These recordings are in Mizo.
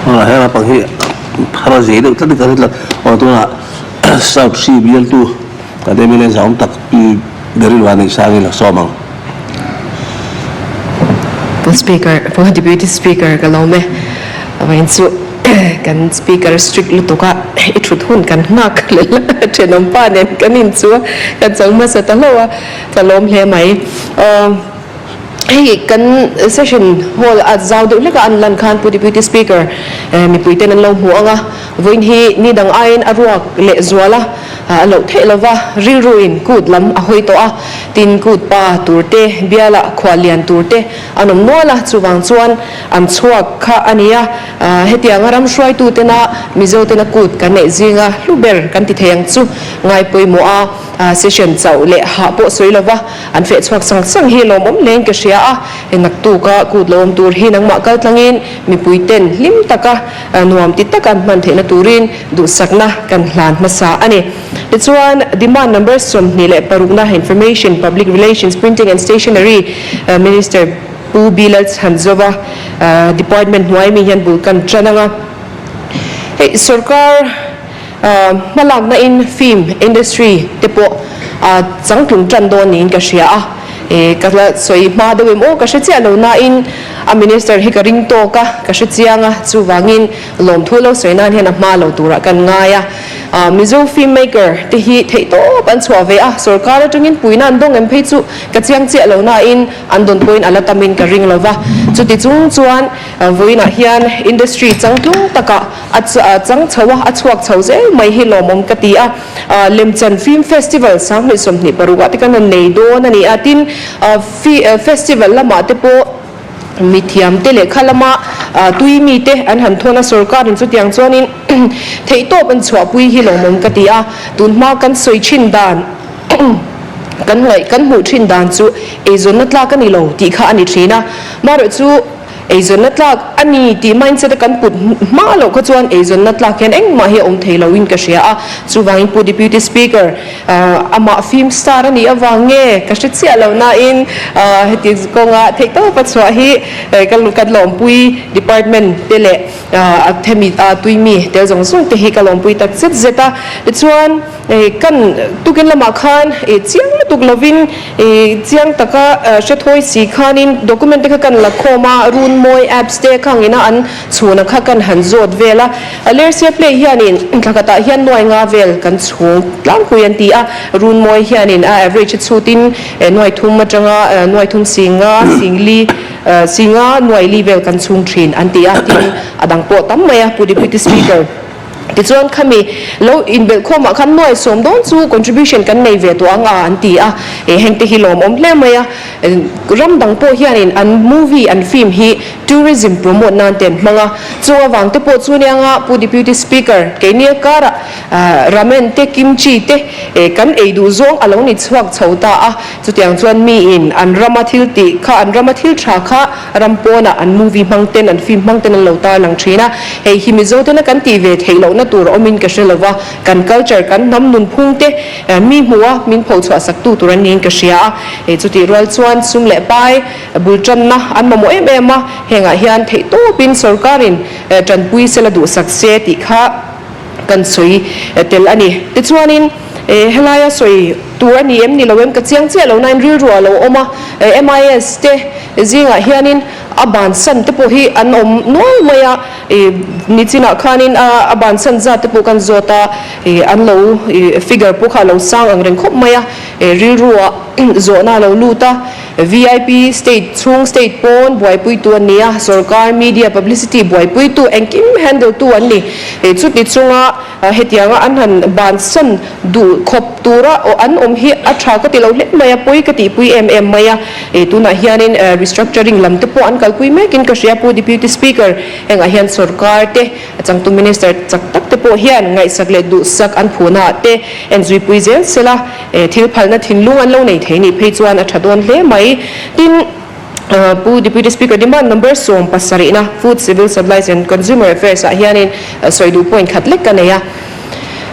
He naupang hi phar zei deuh tlat in ka hre tlat. Aw tunah South Sea bialtu kan mla zahawm tak Pi Beryl Vanneihsangin a sawm ang. Pu Speaker, Pu Deputy Speaker ka lawm e. Vawiin chu kan Speaker strict lutuk a, i thut hun kan nghak lel a, thenawmpa nen kan inchu a, kan chang hmasa ta hlauh a, ka lawm hle mai. Hei kan session hall a zau deuh hlek a an lan khan Pu Deputy Speaker mipui ten an lo hmu ang a, vawiin hi ni dang aiin a ruak leh zual a, a loh theih lova rilru in kut lam a hawi tawh a, tin kut pa tur te biala khual lian tur te an awm nual a, chuvang chuan an chhuak kha a ni a, hetianga ram hruaitu tena Mizo tena kut kan neih zinga hlu ber kan ti thei ang chu ngaipawimawh a. Session chauh leh hah pawh sawi lova an feh chhuak sang sang hi lawmawm hlein ka hria a, naktuka kut lo awm tur hi nangmah kal tlangin mipui ten hlim taka nuam ti taka an hman theihna turin duhsakna kan hlan hmasa a ni. Tichuan, Demand Number 26na Information, Public Relations, Printing and Stationery Minister Pu Bilal Chhanzova Department hnuai mi hian bul kan tan anga, hei sorkar Hmalakna in film industry te pawh a changtlung tan dawn niin ka hria a, ka la sawi hma deuh em aw ka hre chiah lo nain a minister hi ka ring tawk a, ka hre chiang a, chuvangin lawmthu lo sawi nan hian a hma lo turah kan ngai a. Mizo film maker te hi theihtawp an chhuah ve a, sorkar atangin puihna an dawng em phei chu ka chiang chiah lo nain an dawn pawhin a la tamin ka ring lo va, chuti chung chuan vawiinah hian industry changtlung takah A chang chho a, a chhuak chho zel mai hi lawmawm ka ti a. Lemchan Film Festival 2026 ah te kan han nei dawn a ni a, tin festival lamah te pawh mithiam te lehkha lama tui mite an han thawn a, sorkarin chutiang chuanin theihtawp an chhuahpui hi lawmawm ka ti a. Tunhma kan sawi thin dan kan ngaih kan hmuh thin dan chu eizawnna tlak a ni lo tih kha a ni thin a, marawhchu, Eizawnna tlak a ni tih mindset a kan put hma loh kha chuan eizawnna tlak hian engmah hi a awm thei loin ka hria a. Chuvangin Pu Deputy Speaker, amah film star a nih avang nge ka hre chiah lo nain heti kawnga theihtawpa chhuah hi ka lawmpui department te leh a themi tuimi tel zawng zawng te hi ka lawmpui tak zet zet a. Tichuan. Kan tukin lamah khan chiang lutuk lovin chiang taka hre thawi si khanin document te kha kan la khawm a, Runmawi apps te khangina an chhuna kha kan han zawt vel a. Lersia Play hianin thla khatah hian nuai nga vel kan chhung tlangpui an ti a, Runmawi hianin a average chhutin nuai thum atanga nuai thum singa singli singa nuai li vel kan chhung thin an ti a, tin a dang pawh tam mai a Pu Deputy Speaker. Tichuan khami lo inbelh khawmah khan nuai sawm dawn chu contribution kan nei ve tawh ang a an ti a, heng te hi lawmawm hle mai a. Ram dang pawh hianin an movie an film hi tourism promote nan te an hmang a, chung avang te pawh chu anianga Pu Deputy Speaker keini karah ramen te kimchi te kan ei duh zawng a lo ni chhuak chho ta a, chutiang chuan miin an rama thil tih kha an rama thil tha kha Ram pawnah an movie hmang ten an film hmang ten an lo tarlang thin a, hei hi Mizo tena kan tih ve theih lohna tur a awmin ka hre lova, kan culture, kan hnam nunphung te mi hmuh a min phochhuah sak tu tur an niin ka hria a, hei chutih rual chuan sum leh pai bul tanna an mamawh em em a, hengah hian theihtawpin sorkarin tanpui sela duhsak se tih kha kan sawi tel a ni. Tichuanin helaia sawi tur a ni em ni lo em ka chiang chiah lo nain rilru a lo awm a, MIS te zingah hianin a bansan te pawh hi an awm nual mai a, nichinah khanin a bansan zat te pawh kan zawt a, an lo figure pawh kha a lo sang ang reng khawp mai a, rilru ah zawhna a lo lut a. Vip state chhung state pawn buaipuitu an ni a, sorkar media publicity buaipuitu engkim handle tu an ni. Chuti chunga hetianga an han bansan duh khawp tura an awm hi a tha ka ti lo hle mai a, pawi ka tihpui em em mai a. Tunah hianin restructuring lam te pawh an kalpui mekin ka hria Pu Deputy Speaker, hengah hian sorkar te A changtu Minister chak tak te pawh hian ngaihsak leh duhsak an phuna ah te enzuipui zel sela, thil phalna thinlung an lo nei thei nih phei chuan a tha dawn hle mai. Tin, Pu Deputy Speaker demand number 70na Food, Civil Supplies and Consumer Affairs ah hianin sawi duh point khat lek ka nei a.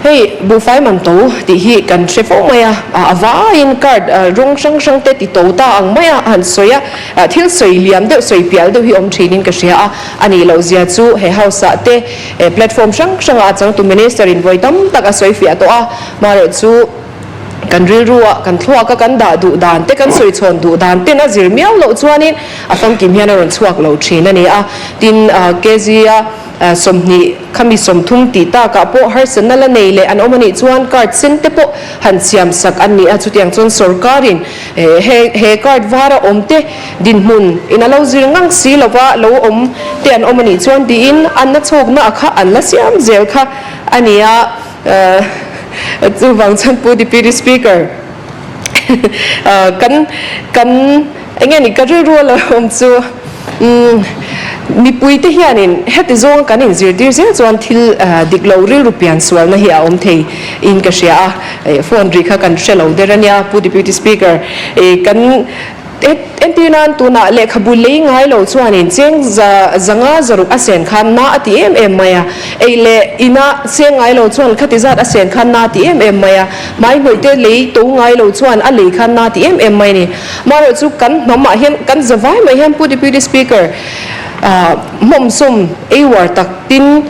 Hei buhfai man to tih hi kan hre fo mai a, a vaiin card rawng hrang hrang te ti to ta ang mai a han sawi a, thil sawi liam deuh sawi pial deuh hi awm thinin ka hria a, a nih loh zia chu he house ah te platform hrang hrang ah a changtu minister in vawi tam tak a sawi fiah tawh a, marawh chu kan rilru ah kan thluak a kan dah duh dan te kan sawi chhawn duh dan ten a zir miau loh chuanin a famkim hian a rawn chhuak lo thin a ni a, tin KZ a. 20 khami 30 tih takah pawh harsatna la nei leh an awm a nih chuan card sen te pawh han siam sak an ni a, chutiang chuan sorkarin he he card vara awm te dinhmun in a lo zir ngang si lova lo awm te an awm a nih chuan tiin an na chhawkna a kha an la siam zel kha a ni a, chuvang chuan Pu Deputy Speaker kan kan enge ni ka rilru a lo awm chu umm mipui te hianin heti zawnga kan inzirtir zel chuan thil dik lo rilru pian sualna hi a awm thei in ka hria a, phone ri kha kan hre lo der ania Pu Deputy Speaker kan Entir nan tunah lehkhabu lei ngai lo chuanin cheng zanga zaruk a sen khan na a ti em em mai a, ei leh ina seng ngai lo chuan khati zat a sen khan na a ti em em mai a, hmai hnawih te lei to ngai lo chuan a lei khan na a ti em em mai a ni. Amaherawh chu kan hnamah hian kan zavai mai hian Pu Deputy Speaker hmawmsawm ei uar tak tin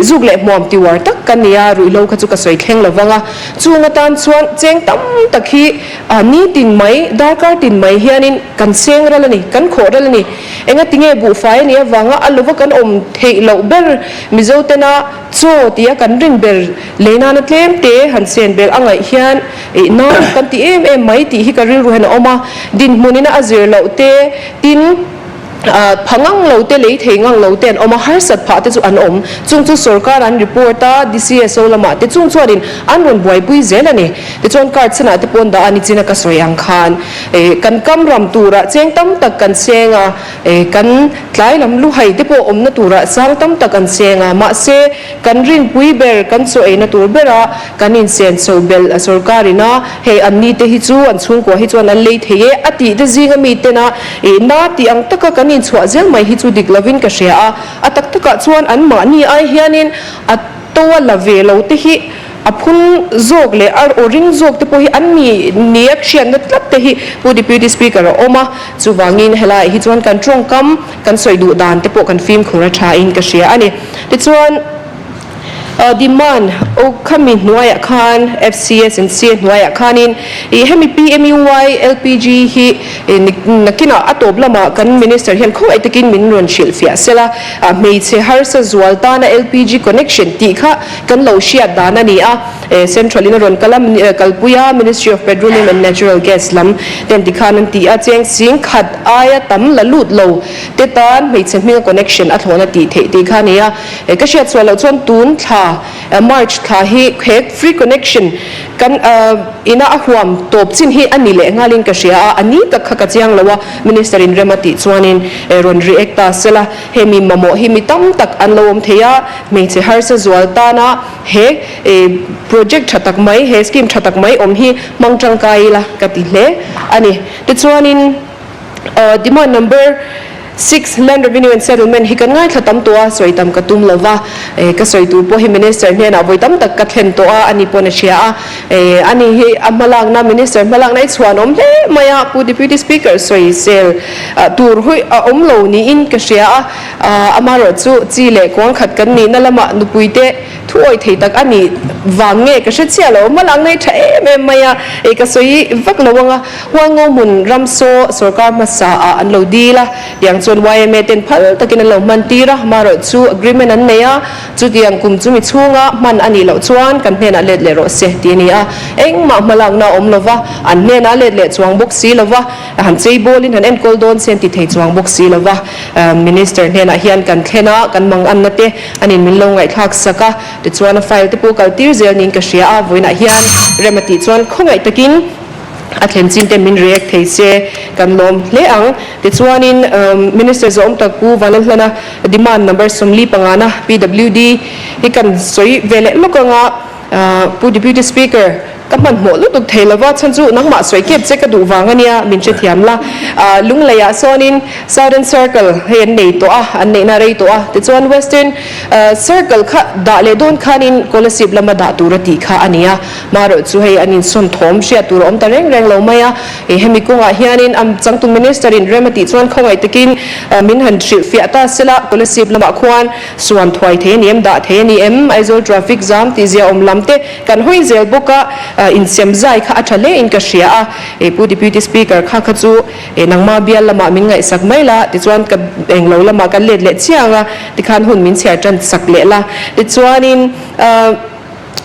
zuk leh hmuam ti uar tak ka ni a, ruihhlo kha chu ka sawi thleng lo vang a, chung atan chuan cheng tam tak hi A ni tin mai, darkar tin mai hianin kan seng ral a ni, kan khawh ral a ni. Engati nge buhfai a nih avanga a lova kan awm theih loh ber Mizo tena chaw tia kan rin ber lei nana tlem te han sen belh a ngaih hian ih nau kan ti em em mai tih hi ka rilru hian a awm a. Dinhmunina a zir loh te tin. Pha ngang lo te, lei thei ngang lo te an awm a, harsat phah te chu an awm. Chung chu sorkar an report a, DCSO lamah te chung chuanin an rawn buaipui zel a ni. Tichuan card senah te pawn dah a ni chin a ka sawi ang khan kan kam ram turah cheng tam tak kan seng a, kan tlai lam luhai te pawh awmna turah sang tam tak an seng a, mahse kan rinpui ber, kan chaw eina tur bera kan insen chho belh a sorkarin a, hei an ni te hi chu an chhungkua hi chuan an lei thei e a tih te zinga mi tena Ih, na tih ang taka kan inchhuah zel mai hi chu dik lovin ka hria a, a tak takah chuan an mahni ai hianin a to a la ve lo te hi a phun zawk leh a aw ring zawk te pawh hi an ni nia hriatna tlat te hi Pu Deputy Speaker a awm a, chuvangin helaiah hi chuan kan tawngkam kan sawi duh dan te pawh kan fimkhur a tha in ka hria a ni. Tichuan. Demand aw khami hnuaiah khan FCS and CA hnuaiah khanin ih hemi PMUY LPG hi nakinah a tawp lamah kan Minister hian khawngaih takin min rawn hrilh fiah sela hmeichhe harsa zual tana LPG connection tih kha kan lo hriat dan a ni a, Central in a rawn kal a kalpui a Ministry of Petroleum and Natural Gas lam ten tikhan an ti a cheng sing khat aia tam la lut lo te tan hmeichhe hminga connection a thlawhna tih theih tih kha a ni a. Ka hriat chhuah loh chuan tun thla March thla hi he free connection kan ina a huam tawp chin hi a ni leh nghalin ka hria a, a ni tak kha ka chiang lo a, Minister in rem a tih chuanin rawn react ta sela, hemi mamawh hi mi tam tak an lo awm thei a, hmeichhe harsa zual tana he project tha tak mai, he scheme tha tak mai awm hi hmang tangkai ila ka ti hle a ni. Tichuanin. Demand number six Land Revenue and Settlement hi kan ngaithla tam tawh a, sawi tam ka tum lova, ka sawi tur pawh hi Minister hnenah vawi tam tak ka thlen tawh a, ani pawn a hria a, ani hi a hmalakna Minister hmalakna i chhuan awm hle mai a, Pu Deputy Speaker sawi sel tur hui a awm lo niin ka hria a, amaherawh chu chi leh kuang khat kan nihna lamah nupuite Thu awih thei tak a nih vang nge ka hre chiah lo, hmalakna hi tha em em mai a, ei ka sawi vak lo ang a, Hualngo hmun ramsaw sorkar hmasa ah an lo dil a, tiang chuan yma ten phal takin an lo hman tir a, marawh chu agreement an nei a, chutiang kum chumi chhunga hman a nih loh chuan kan hnenah let leh rawh se tih a ni a, engmah hmalakna a awm lo va, an hnenah let leh chuang bawk si lo va, han chei bawlin han enkawl dawn se an ti thei chuang bawk si lo va, Minister hnenah hian kan thlen a, kan manganna te Anin min lo ngaihthlak sak a, tichuan a file te pawh kal tir zel niin ka hria a, vawiinah hian rem a tih chuan khawngaih takin a thlen chin te min react thei se kan lawm hle ang. Tichuanin Minister zawhawm tak Pu Vanlalhlana demand number 45 na PWD hi kan sawi ve leh lawk ang a, Pu Deputy Speaker. Ka hmanhmawh lutuk thei lova, chhan chu nangmah sawi kep che ka duh vang a nia, min hrethiam la. Lungleiah sawnin Southern Circle hei an nei tawh a, an neihna rei tawh a, tichuan Western Circle kha dah leh dawn khanin Kolasib lama dah tur a tih kha a ni a. Marawh chu hei an insawn thawm hriat tur a awm ta reng reng lo mai a. Hemi kawngah hianin a changtu Minister in rem a tih chuan khawngaih takin min han hrilhfiah ta sela, Kolasib lamah khuan suan thuai thei a ni em, dah thei a ni em, Aizawl traffic jam tih ziaawm lam te Kan hawi zel bawk a, insiam zai kha a tha hle in ka hria a, Pu Deputy Speaker kha kha chu nangma bial lamah min ngaihsak mai la, tichuan ka englo lamah kan let leh chiang a, tikhan hun min chhiar tan sak leh la. Tichuanin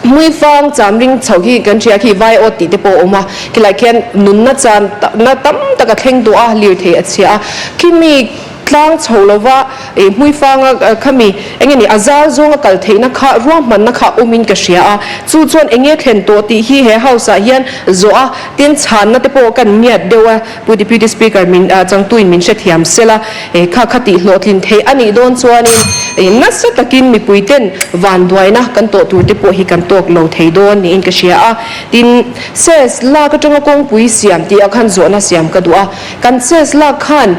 Hmuifang cham ring chho hi kan hria khi vai awt tih te pawh a awm a, khilai khian nunna chan na tam tak a thleng duh a, lirthei a chhia a, khimi Tlang chho lova ih hmuifanga khami eng nge ni a zal zawnga kal theihna kha ruahmanna kha awmin ka hria a, chu chuan eng nge thlen tawh tih hi he house ah hian zawh a, tin chhanna te pawh kan ngiat deuh a, Pu Deputy Speaker min changtuin min hrethiam sela, kha kha tih hlawhtlin theih a nih dawn chuanin ih nasa takin mipui ten vanduaina kan tawh tur te pawh hi kan tawk lo thei dawn niin ka hria a, tin ses lak atanga kawngpui siam tih ah khan zawhna siam ka duh a, kan ses lak khan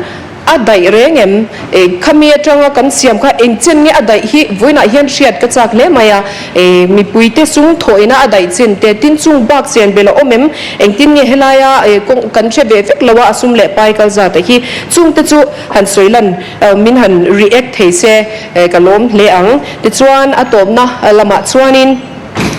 A daih reng em? E, khami atanga kan siam kha eng chen nge a daih hi vawiinah hian hriat ka chak hle mai a. E, mipuite sung thawhina a daih chin te tin chung bak chen bel a awm em? Engtin nge helaia e, kawng kan hre ve vek lo a, a sum leh pai kal zat a hi. Chungte chu han sawi lan, min han react thei se ka lawm hle ang. Tichuan a tawpna lamah chuanin.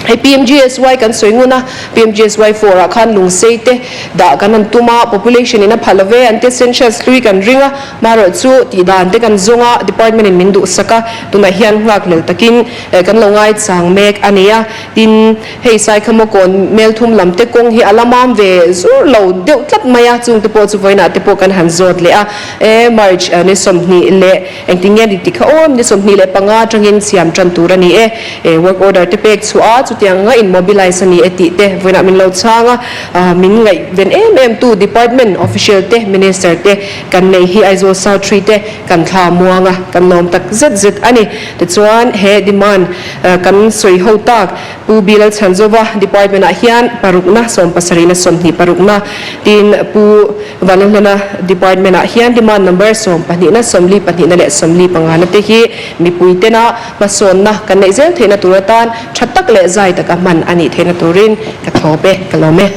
Hei PMGSY kan sawi ngun a, PMGSY 4 ah khan lungsei te dah kan han tum a, population in a pha love, an te census hlui kan ring a, marawh chu tih dan te kan zawng a, department in min duhsak a, tunah hian nghak hlel takin kan lo ngaichang mek a ni a, tin hei Saikhamakawn Melthum lam te kawng hi a la mam ve zur lo deuh tlat mai a, chung te pawh chu vawiinah te pawh kan han zawt leh a, e March ni 20 leh Engtin nge ni tikha awm ni 25 atangin siam tan tur a ni e. E work order te pek chhuah a, chutiang anga in mobilize a ni e tih te vawiinah min lo chhang a. Min ngaihven em em tu department official te, minister te kan nei hi Aizawl South Tree te kan thla muang a, kan lawm tak zet zet a ni. Tichuan he demand kan sawi ho tak Pu B Lalchhanzova department ah hian parukna, sawmpasarihna, 20 parukna tin Pu Vanlalhlana department ah hian demand number sawmpahnihna, 42na leh 45na te hi mipui tena hmasawnna kan neih zel theihna tur atan tha tak leh zai taka hman a nih theihna turin ka thlawp e, ka lawm e.